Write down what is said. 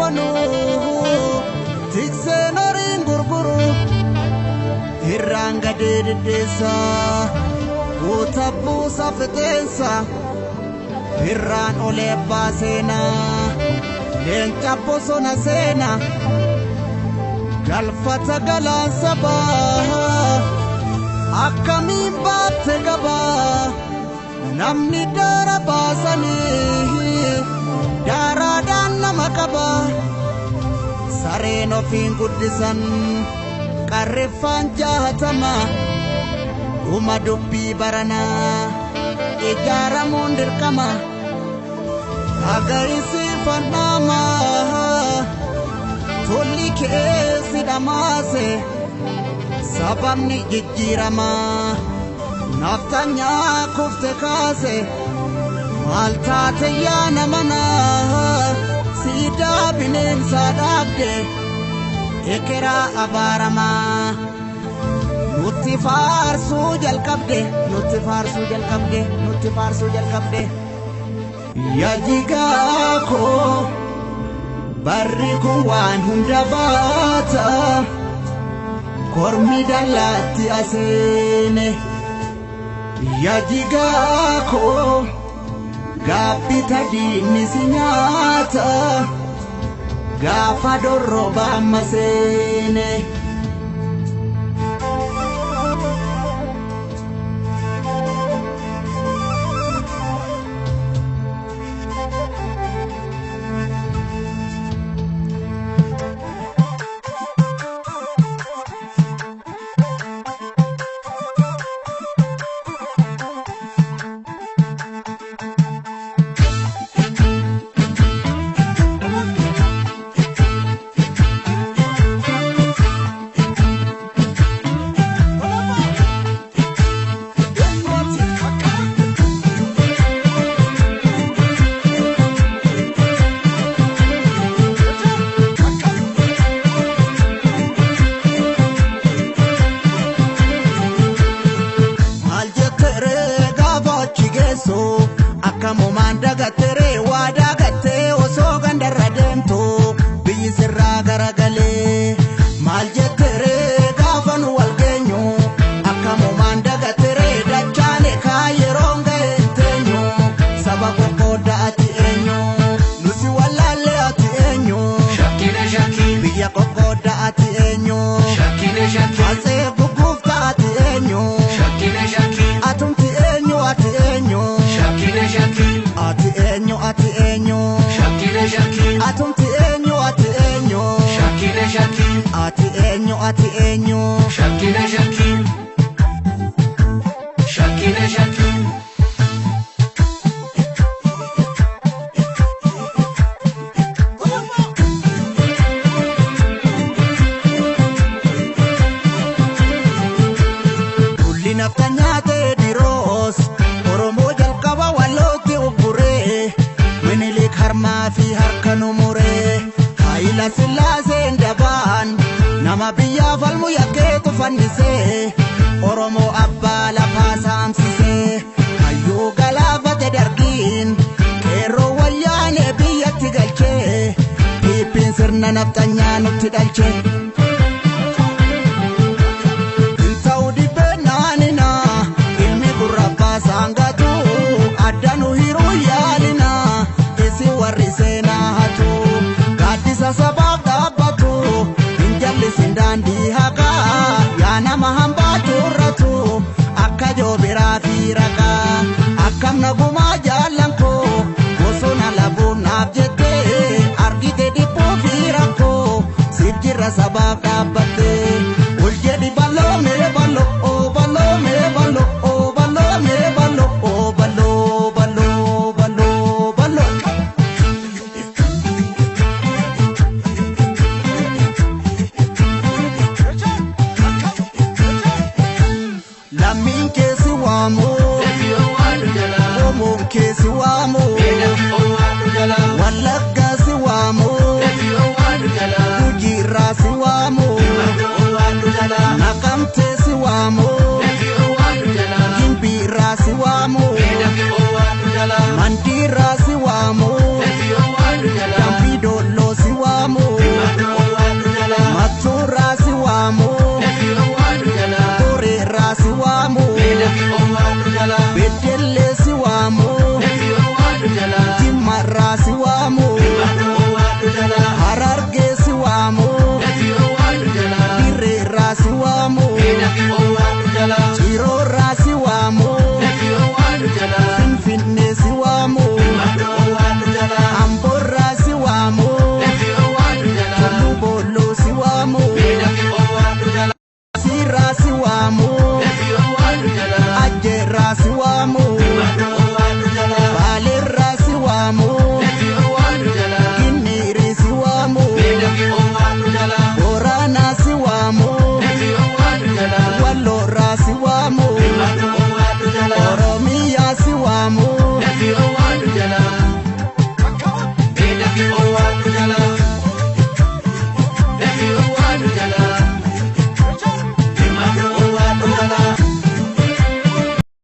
boonu tikseen horiin gurguru irraan gadee diddeessa guuta buusa fixeensa irraan olee abbaa seenaa leenca bosona seena galfata galaan sabaa akkamiin baatte gabaa namni daara baasanii daaraadhaan nama qaba sareen ofiin guddisan qarreeffaan jahatama dhuma dubbii baranaa ijaaramuun dirqama agarisiifannama tolli keessi dhamaase sababni jijjiirama naftanyaa kufte kaase maal taate yaa namana siidaa bineensaa dhaabde ekeraa abaaramaa nutti faarsuu jalqabde nutti faarsuu jalqabde nutti faarsuu jalqabde yaa jigaa koo barri kun waan hunda baata kormi dallaatti aseene yaa jigaa koo gaabbita diinni si nyaata gaafa dorroba amma seene. Akkamumaan dagattee waa dagattee osoo gandarra deemtu biyyi sirraa garagalee maal jetteree gaafa nu wal geenyu akkamumaan dagattee dachaane kaa yeroon ga'e hin teenyu saba qoqqoodda ati eenyu nusi wallaallee ati eenyu Shakkine shakkii biyya qoqqoodda ati eenyu shakkine shakkii asee gugguufta ati eenyu shakkine shakkii atumti eenyu ati eenyu. shakkine shakkii Ati eenyu ati eenyu shakkine shakkii atumti eenyu ati eenyu shakkine shakkii ati eenyu ati eenyu shakkine shakkii shakkine shakkii. Tulli nafta nyaatee diroos Oromoo jalqaba wallootti ugguree Minilik harmaa fi harka nu muree Hayila Sillaaseen dabaan nama biyyaa falmu yakkeetu fannisee Oromoo abbaa lafaa saamsisee hayyuu galaafate dargiin qeerroo wayyaanee biyyatti galchee piippiin sirna nafxanyaa nutti dhalchee. Ta'uu dhibbee naanina ilmi gurra baasaan gatu adda nu hiruu yaalina isin warri seenaa hatu gaaddisa sabaaf dhaabbatu hin jallisin daandii haqaa yaa nama hambaa turratu akka joobiraa fi raqaa akkam nagumaa jaallan koo bosona labuun naaf jettee argite dhiphuu fi rakkoo siif jirra sabaaf dhaabbattee. Ol jedhi bal'oo mee bal'oo oo bal'oo mee bal'oo oo bal'oo mee bal'oo oo bal'oo bal'oo bal'oo bal'oo. Lammiin keessi waamu Deebi owwaadhu jalaa Oromoon keessi waamu beela owwaadhu jalaa Wallaggaa si waamu deebi owwaadhu jalaa Gujiirraa si waamu. Waadu jalaala.